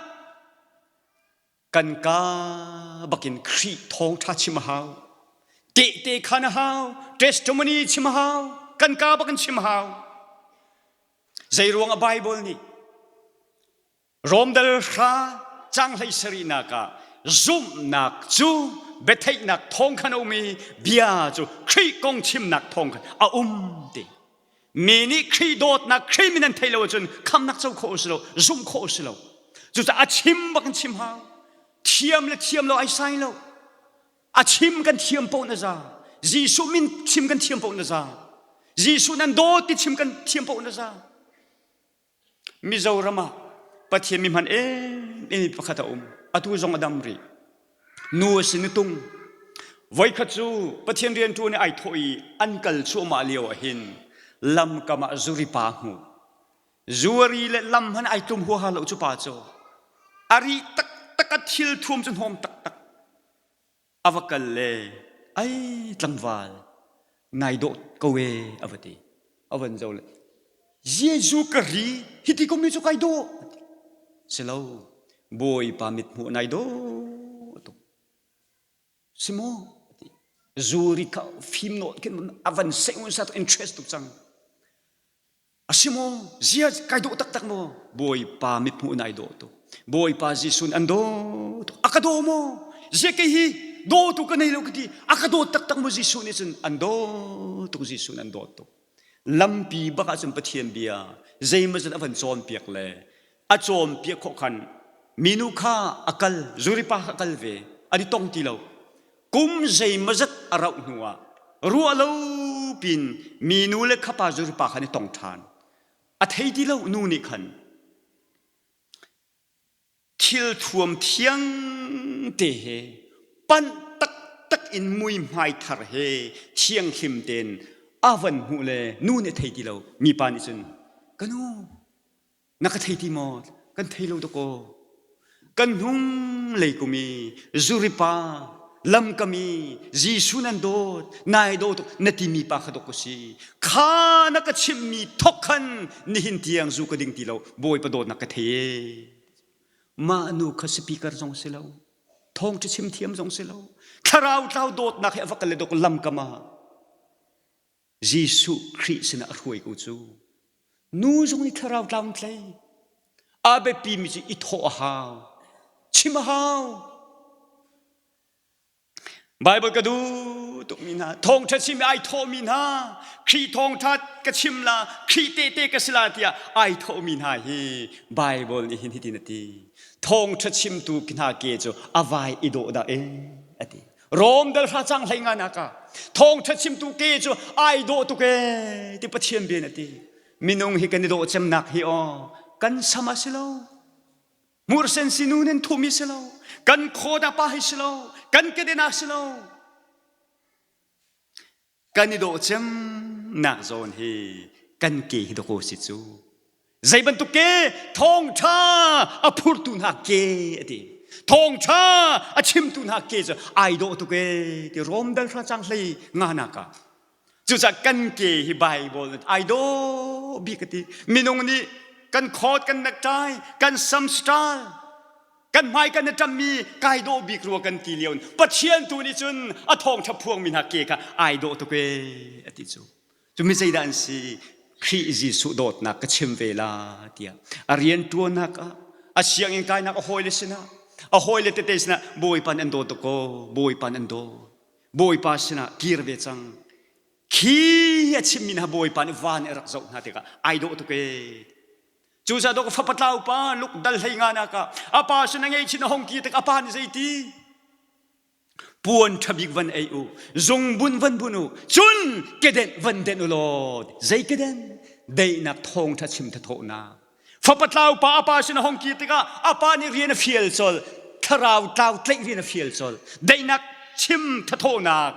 kan kaa bakin Khrih thawngṭha chim a hau. Tehte khan a hau, testimony chim a hau, kan kaa bakin chim a hau. Zeiruang ah Bible nih Rom dal hra cang hlei sarihnak ah zumhnak cu biatheihnak thawng khan a um i bia cu Khrih kong chimnak thawng khan a um ti. Mi nih Khrih dawtnak Khrih min an theih lo ahcun khamnak co khawh a si lo, zumh khawh a si lo. Cucaah a chim bak in chim hau. Thiam le thiam lo ai sai lo. A chim kan thiam paoh na za. Jesuh min chim kan thiam paoh na za. Jesuh nan dawt ti chim kan thiam paoh na za. Mizoram ah Pathian mi hman em em pakhat a um. Atu zong a dam rih. Nu a si nutung. Voikhat cu Pathian rianṭuan i ai thawh i an kal cuahmah lio ah hin lamkam ah zuri pa hmuh. Zuari le lam hmanh ai tlum huaha lo cu pa cu. A ri taktak a thil thuam cu hnawm taktak. A va kal le ai tlangval nai dawh ko e a va ti. A van zo le Jesuh ka ri hiti kum ni cu kai dawh. Si lo Bawipa mithmuh nai dawh tuk. Si maw? Ti. Zuri kha fim nawl khin a van seh un sa interest tuk cang. A si maw? Zia kai dawh taktak maw? Bawipa mithmuh nai dawh tuk. Bawipa Jesuh an daw tuk. A ka daw maw? Zia kei hi dawtu ka nei lo ka ti. A ka dawt taktak maw Jesuh nih cun an daw tuk Jesuh an dawt tuk. Lampi bak ah cun Pathian bia zeimawzat a van cawnpiak le a cawnpiak khawh khan minu kha a kal zuripa kha a kal ve an i tong ti lo kum zeimawzat a rauh hnuah ruah lo pin minu le khapa zuripa kha an i tong ṭhan a thei ti lo nu nih khan thil thuam thiang te he panh taktak in muihmai thar he thianghlim tein a van hmuh le nu nih a thei ti lo mipa nih cun ka nu Na ka thei ti maw? Kan thei lo dakaw. Kan hnung lei kum i zuripa lamkam i Jesuh nan dawt, nai dawt na timi pa kha dawk ka si. Kha na ka chimhmi thok khan nihin tiang zu ka ding ti lo. Bawipa dawtnak ka thei e. Mah nu kha speaker zong si lo. Thawngṭha chim thiam zong si lo. Thlarau tlau dawtnak he a va kal le dawk lamkam ah Jesuh Khrih sinah a hruai ko cu. Nu zong nih thlarau tlau tlei. A biapimi cu i thawh a hau. Chim a hau. Bible ka duh tukmi hna, thawngṭha chim i ai thawhmi hna, Khrih thawngṭha ka chim la, Khrih tehte ka si la tiah ai thawhmi hna hi Bible nih hin hitin a ti. Thawngṭha chimtu hna ke cu a vai i dawh dah e a ti. Rom dal hra cang hlei nga nak ah thawngṭha chimtu ke cu ai dawh tuk ee ti Pathian bia na ti. Minung hi kan i dawh cemnak hi aw kan sam a si lo. Mursen sinu nin thumi si lo. Kan khoda pa hi si lo. Kan keden a si lo. Kan i dawh cemnak zawn hi kan ke hi dawkaw si cu. Zei bantuk ke thawngṭha a phurtu hna ke a ti. Thawngṭha a chimtu hna ke cu ai dawh tuk ee ti Rom dal hra cang hlei nga nak ah. Cucaah kan ke hi Bible ai dawh bik a ti. Minung nih kan khawt kan necktie kan sam style kan hmai kan i ṭammi kai dawh bik rua kan ti lio Pathian tu nih cun a thawngṭha phuangmi hna ke kha ai dawh tuk ee a ti cu. Cu mi zeidah an si? Khrih Jesuh dawtnak ka chim ve la tiah a rian ṭuannak ah a sianginn kainak a hawile sinah a hawile tete sinah Bawipa nih an dawt tuk kaw Bawipa nih an dawt Bawipa sinah kir ve cang khi a chimmi hna Bawipa nih van a rak zoh hna tikah ai dawh tuk ee Cucaah dawk fapa tlau pa luk dal hlei nga nak ah a pa sin a ngeichin a hong ki tik a pa nih zeiti puan ṭha bik van ei u zungbun van bun u cun kedenh van denh u law zei kedenh deihnak thawngṭha chim thathawhnak fapa tlau pa a pa sin a hong ki tikah a pa nih rian a fial colh thlarau tlau tlaih rian a fial colh deihnak chim thathawhnak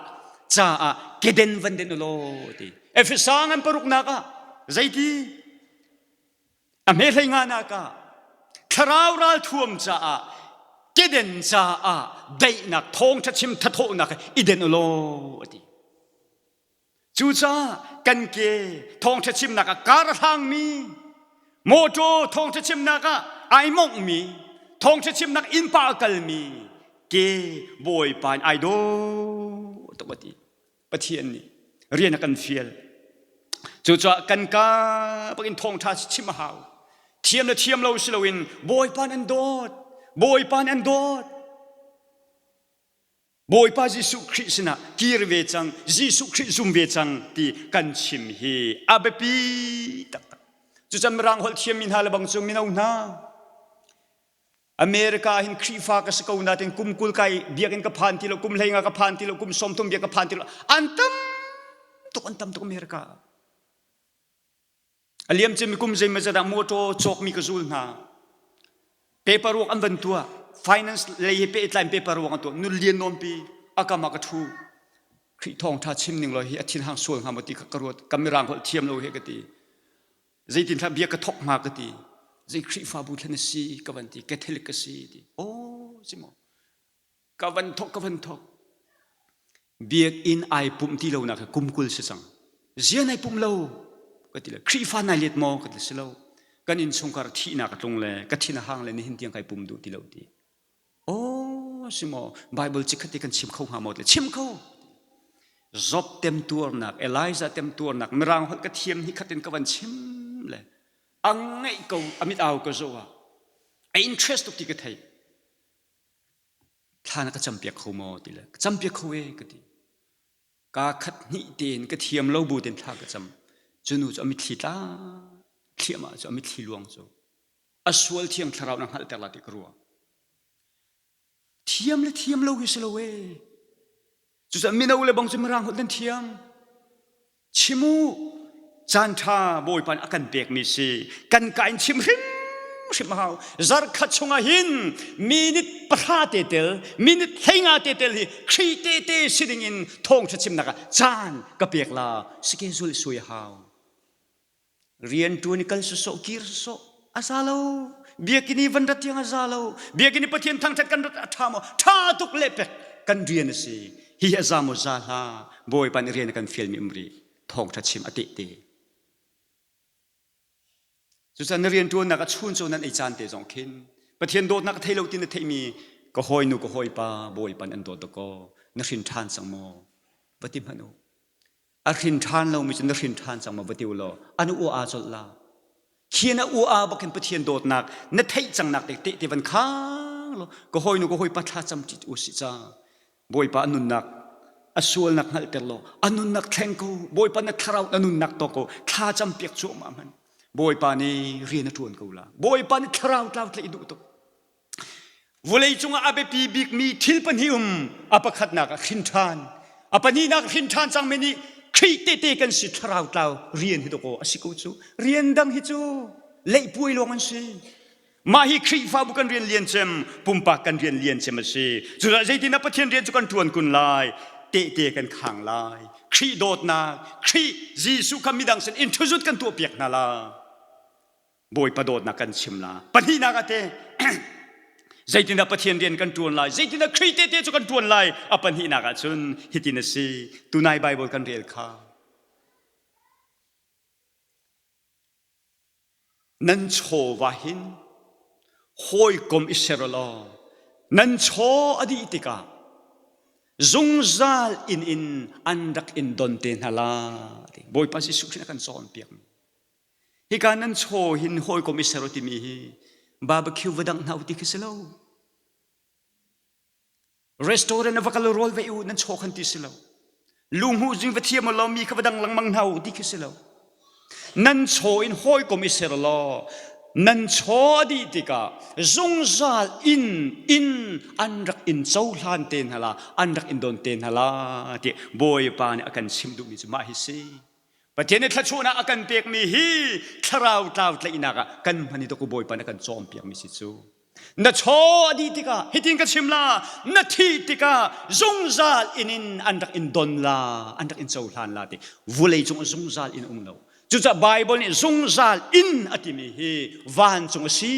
caah keden van denh u law ti Efesa ngan paruknak ah zeiti A hme hlei nganak ah thlarau ralthuam caah keden caah daihnak thawngṭha chim thathawhnak i den u law a ti. Cucaah kan ke thawngṭha chimnak ah kar a hlangmi mawṭaw thawngṭha chimnak ah ai monghmi thawngṭha chimnak innpa a kalmi ke Bawipa in ai dawh tuk a ti. Pathian nih rian a kan fial. Cucaah kan ka bakin thawngṭha chim a hau. Thiam le thiam lo si loin Bawipa nih an dawt. Bawipa nih an dawt. Bawipa Jesuh Khrih sinah kir ve cang, Jesuh Khrih zum ve cang ti kan chim hi a biapi taktak. Cucan Mirang holh thiammi hna le bang cu mino hna America hin Khrihfa ka si ko nain kum 20 kai biakinn ka phan ti lo, kum 15 ka phan ti lo, kum 30 biak ka phan ti lo. An tam tuk, an tam tuk America. A liam cimi kum zeimawzat ah motor cawkmi ka zul hna. Paper work an van tuah. Finance lei he pehtlai in paper work an tuah. Nun lian nawnpi. A kam ah ka ṭhu. Khrih thawngṭha chim ning law hi a thinhang sual hnga maw ti kha ka ruat. Ka mirang holh thiam lo he ka ti. Zeitin hlah bia ka thok hnga ka ti. Zei Khrihfabu thlen a si ka van ti. Catholic ka si ti. Aw si maw. Ka van thok ka van thok. Biakinn ai pumh ti lonak hi kum 20 si cang. Zia nai pumh lo ka ti le Khrihfa nai let maw ka ti si lo. Kan innchungkhar thihnak a tlung le ka thin a hang le nihin tiang kai pum duh ti lo ti. Aw si maw Bible cikhat te kan chim kho hnga maw ti chim kho. Job temtuarnak, Elijah temtuarnak, Mirang holh ka thiam hi khat in ka van chim le a ngaih ko a mit au ka zoh ah a interest tuk ti ka thei. Thla na ka campiak kho maw ti le ka campiak kho e ka ti. Ka khat hnih tein ka thiam lo bu tein thla ka cam. Cu nu cu a mitthli tla thliahmah cu a mitthli luang cu a sual thiang thlarau na hngalhter la ti ka ruah. Thiam le thiam lo hi si lo e. Cucaah mino le bang cu mirang holh nan thiam. Chim u, caan ṭha Bawipa nih a kan pekmi si. Kan ka in chim hrimhrim a hau. Zarkhat chungah hin minute pahra te tel, minute 15 te tel hi Khrih tehte si dingin thawngṭha chimnak ah caan ka pek la. Schedule suai a hau. Rian ṭuan i kal sawsawh kir sawsawh a za lo. Biakinn i van rat tiang a za lo. Biakinn i Pathian thangṭhat kan rat a ṭha maw? Ṭha tuk lehpek kan rian a si. Hihi a za maw za hlah. Bawipa nih rian a kan fialmi um rih. Thawngṭha chim a tehte. Cucaah na rianṭuannak a chun cu nan ei caan te zong khin Pathian dawtnak a thei lo ti na theihmi ka hawinu ka hawipa Bawipa nih an dawt dakaw na hrin ṭhan cang maw? Va ti hmanh u. A hrin ṭhan lomi cu na hrin ṭhan cang maw va ti u law an u aa colh la. Khi na u aa bak in Pathian dawtnak na theih cangnak te tehte van khang law ka hawinu ka hawipa thla cam ṭi u sih ca. Bawipa a nunnak a sualnak hngalhter law a nunnak thleng ko. Bawipa na thlarau na nunnak tawk ko thla cam piak cuahmah hmanh. Bawipa nih rian a ṭuan ko la. Bawipa nih thlarau tlau tlaih duh tuk. Vawleicung ah a biapi bikmi thil pahnih um. A pakhatnak ah hrin ṭhan. A pahnihnak hrin ṭhan cangmi nih Khrih tehte kan si thlarau tlau rian hi dawkaw a si ko cu. Rian dang hi cu leihpuai lawng an si. Mah hi Khrihfabu kan rian lian cem, pumpak kan rian lian cem a si. Cucaah zeitindah Pathian rian cu kan ṭuan kun lai? Tehte kan khang lai. Khrih dawtnak, Khrih Jesuh kha midang sin introduce kan tuahpiak hna la. Bawipa dawtnak kan chim la. Pahnihnak ah te zeitindah Pathian rian kan ṭuan lai, zeitindah Khrih tehte cu kan ṭuan lai. A pahnihnak ah cun hitin a si. Tunai Bible kan rel kha. Nan chawva hin hawikom i ser law nan chaw a dih tikah zungzal inn in an rak in don te hna la. Bawipa Jesuh Khrih a kan cawnpiakmi. Hika nan chaw hin hawikom i ser u timi hi barbecue va dangh hna u ti khi si lo. Restaurant va kal rawl ve u nan chaw khan ti si lo. Lunghmuh zing va thiam law mi kha va dang lengmang hna u ti khi si lo. Nan chaw in hawikom i ser law nan chaw a dih tikah zungzal inn in an rak in cohlan te hna la an rak in don te hna la ti Bawipa nih a kan chim duhmi cu mah hi si. Pathian nih thluachuahnak a kan pekmi hi thlarau tlau tlaihnak ah kan hman i ku Bawipa nih a kan cawmpiakmi si cu. Na chaw a dih tikah hitin ka chim la na thih tikah zungzal in in an rak in don la an rak in cohlan la ti vulei cung zungzal in um lo cucaah Bible nih zungzal in a timi hi vancung a si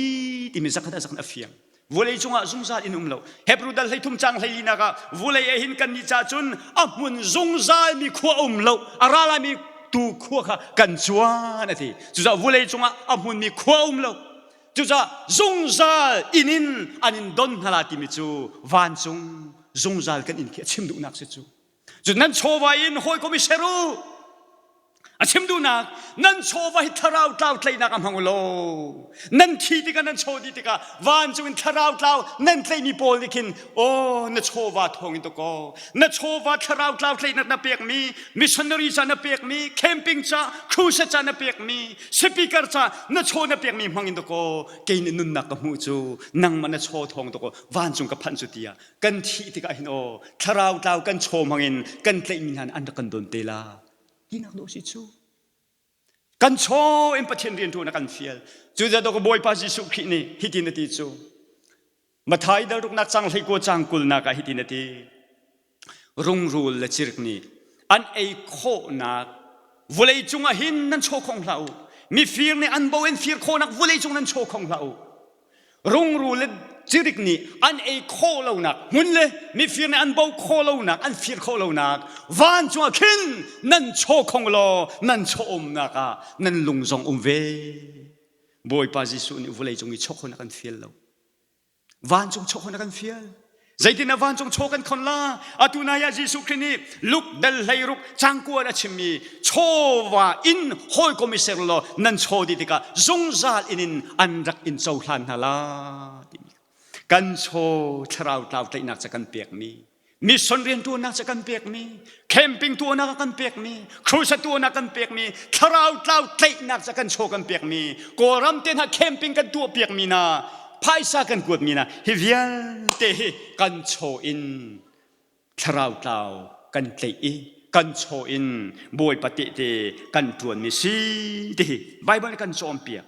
timi zakhat a zakhat a fiang Vulei cungah zungzal in um lo. Hebrew dal 13 cang 14 ah vulei ah hin kan nih ca cun a hmun zungzal mi khua um lo. A ra lai mi tu khua kha kan cuan a ti. Cucaah vulei cungah a hmun mi khua um lo. Cucaah zungzal inn in an in don hna la timi cu vancung zungzal kan inn khi a chim duhnak si cu. Cun nan chawva in hawikom i ser u. A chim duhnak nan chawva hi thlarau tlau tlaihnak a hmang u law nan thi tikah nan chaw dih tikah vancung in thlarau tlau nan tlaihmi pawl nih khin aw na chawva thawng in takaw na chawva thlarau tlau tlaihnak na pekmi missionary ca na pekmi camping ca crusade ca na pekmi speaker ca na chaw na pekmi hmang in takaw kei nih nunnak ka hmuh cu nangmah na chaw thawng takaw vancung ka phanh cu tiah kan thih tikah hin aw thlarau tlau kan chaw hmang in kan tlaihmi hna an rak kan don te la tinak dawh si cu kan chaw in Pathian rian ṭuan a kan fial cu zato ka Bawipa Jesuh Khrih nih hitin a ti cu Mathai dal ruknak cang 19 cang kulnak ah hitin a ti. Rungrul le cirik nih an ei khawhnak vawlei cungah hin nan chaw khong hlah u. Mifir nih an bo in fir khawhnak vawlei cung nan chaw khong hlah u. Rungrul le cirik nih an ei khawh lonak hmun le mifir nih an bo khawh lonak an fir khawh lonak vancung ah khin nan chaw khong law nan chaw umnak ah nan lung zong um ve. Bawipa Jesuh nih vawlei cung i chaw khon a kan fial lo. Vancung chaw khon a kan fial. Zeitin ah vancung chaw kan khon la? Atu nai ah Jesuh Khrih nih Luke dal 16 cangkuan a chimmi chawva in hawikom i ser law nan chaw dih tikah zungzal in in an rak in cohlan hna la timi kan chaw thlarau tlau tlaihnak ca kan pekmi mission riantuannak ca kan pekmi camping tuahnak ah kan pekmi crusade tuahnak kan pekmi thlarau tlau tlaihnak ca kan chaw kan pekmi kawlram te hna camping kan tuah piakmi hna phaisa kan kuatmi hna hi vialte hi kan chaw in thlarau tlau kan tlaih i kan chaw in Bawipa tehte kan ṭuanmi si ti hi Bible nih kan cawnpiak.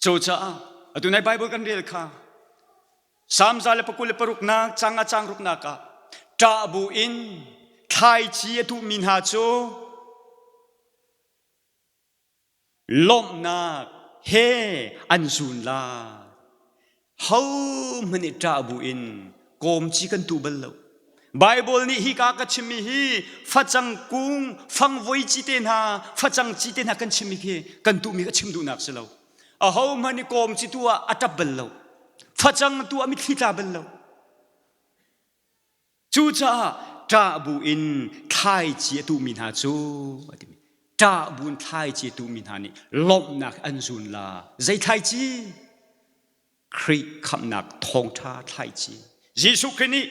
Cucaah atu nai Bible kan rel kha Salm 126 nak cang a cang ruknak ah ṭah bu in thlaici a tuhmi hna cu lawmhnak he an zun lai. Hohmanh nih ṭah bu in kawmci kan tuh bal lo. Baibal nih hika ka chimmi hi facang kung, fangvoi ci te hna, facang ci te hna kan chimmi khi kan tuhmi ka chim duhnak si lo. Ahohmanh nih kawmci tu ah a ṭap bal lo. Facang tu ah mitthli tla bal lo. Cucaah ṭah bu in thlaici a tuhmi hna cu a timi ṭah bu in thlaici a tuhmi hna nih lawmhnak an zun la. Zei thlaici? Khrih khamhnak thawngṭha thlaici. Jesuh Khrih nih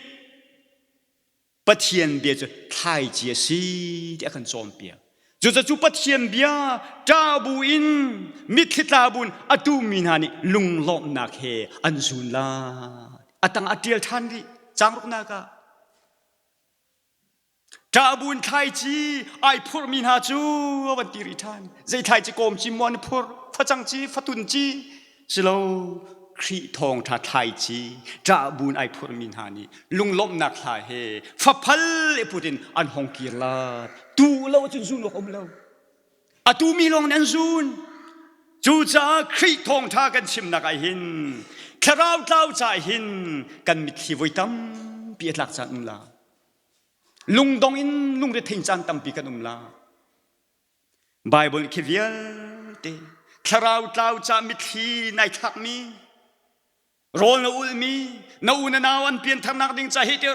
Pathian bia cu thlaici a si tiah a kan cawnpiak. Cucaah cu Pathian bia ṭah bu in mitthli tla bu in a tuhmi hna nih lunglawmhnak he an zun lai. A tang a ṭial ṭhan rih caang ruknak ah. Ṭah bu in thlaici ai phurhmi hna cu a van ti rih ṭhan. Zei thlaici kawm ci maw an i phurh? Facang ci, fatun ci? Silo Khrih thawngṭha thlaici ṭah bu in ai phurhmi hna nih lunglawmhnak hla he faphal i put in an hong kir la. Tu lo cun zun awk um lo. A tumi lawng nih an zun. Cucaah Khrih thawngṭha kan chimnak ah hin thlarau tlau caah hin kan mitthli voi tampi a tlak caan um la. Lungdong in lungrethei caan tampi kan um la. Bible khi vialte thlarau tlau ca mitthli nai thlakmi rawl na ulmi na u na nau an piantharnak ding ca hi ti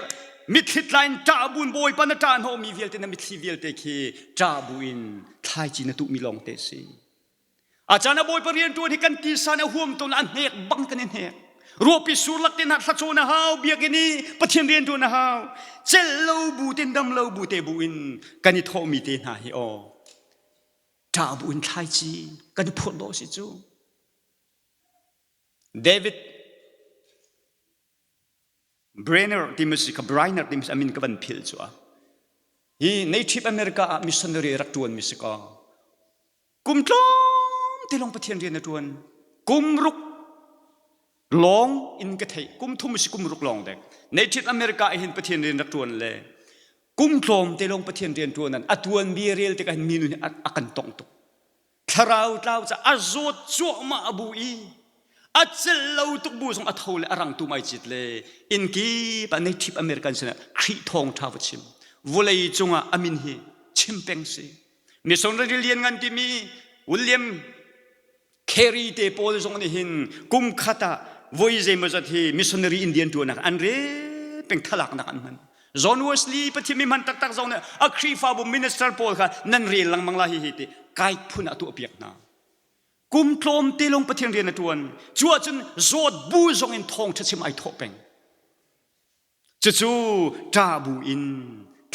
mitthli tla in ṭah buin bawipa na ṭah hnawhmi vialte na mitthli vialte khi ṭah buin thlaici na tuhmi lawng te si. A caan ah Bawipa rianṭuan hi kan tisa nih a huam tawn a hnek bang kan i hnek. Ruahpi sur lak te hna thlacawn a hau, biakinn i Pathian rianṭuan a hau. Celh lo bu ten dam lo bu te bu in kan i thawhmi te hna hi aw. Ṭah bu in thlaici kan i phurh dawh si cu. David Brainer timi si kha Brainer timi si a min ka van philh cu a. Hi Native America ah missionary rak ṭuan mi si kaw Kum tlawmte lawng Pathian rian a ṭuan. Kum ruk lawng in ka theih. Kum thum si kum ruk lawng dek. Native America ah hin Pathian rian rak ṭuan le kum tlawmte lawng Pathian rian ṭuan an a tuan bia rel tikah hin minu nih a kan tongh tuk. Thlarau tlau ca a zawt cuahmah a bu i a celh lo tuk bu zong a tho le a rang tum ai cit le inn kip ah Native American sinah Khrih thawngṭha va chim. Vawlei cungah a min hi chim peng si. Missionary lianngan timi William Carey te pawl zong nih hin kum khat ah voi zeimawzat hi missionary Indian tuanak an rel peng thalaknak an hman. John Wesley Pathian mi hman taktak zong nih a Khrihfabu minister pawl kha nan rel lengmang la hi hi ti guide phun ah tuah piak hna. Kum tlawm te lawng Pathian rian a tuan. Cu ahcun zawt bu zong in thawngṭha chim ai thawh peng. Cucu ṭah bu in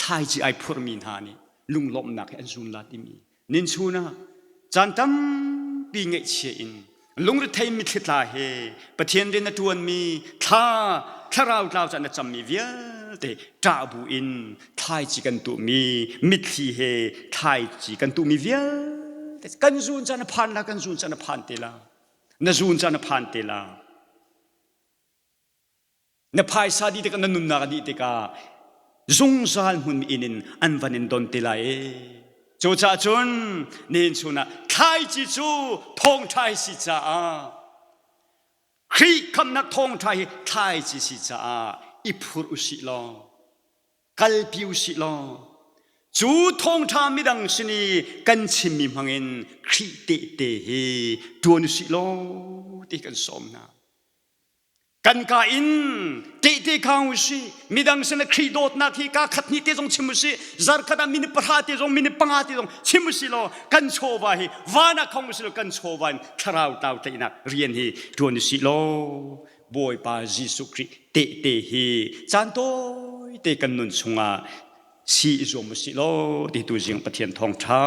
thlaici ai phurmi hna nih lunglawmhnak he an zun la timi ninchun ah caan tampi ngaihchia in lungrethei mitthli tla he Pathian rian a ṭuanmi thla thlarau tlau caan a cammi vialte ṭah bu in thlaici kan tuhmi mitthli he thlaici kan tuhmi vialte kan zun caan a phan la kan zun caan a phan te la na zun caan a phan te la Na phaisa dih tikah na nunnak a dih tikah Zungzal hmun inn in an van in don te lai e. Cucaah cun nihin chun ah thlaici cu thawngṭha hi si caah Khrih khamhnak thawngṭha hi thlaici si caah i phur usih law kalpi usih law cu thawngṭha midang sin i kan chimmi hmangin Khrih tehte hi ṭuan usih law ti kan sawm hna. Kan ka in tehte khang usih midang sin Khrih dawtnak hi ka khat hnih te zong chim usih zarkhat ah minute pahra te zong minute panga te zong chim usih law kan chawva hi van ah khong usih law kan chawva in thlarau tlau tlaihnak rian hi ṭuan usih law Bawipa Jesuh Khrih tehte hi caan tawite kan nun chungah si i zuam usih law ti tu zing Pathian thawngṭha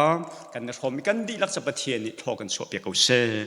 kan i hrawm i kan dihlak ca Pathian nih thaw kan chuahpiak ko seh.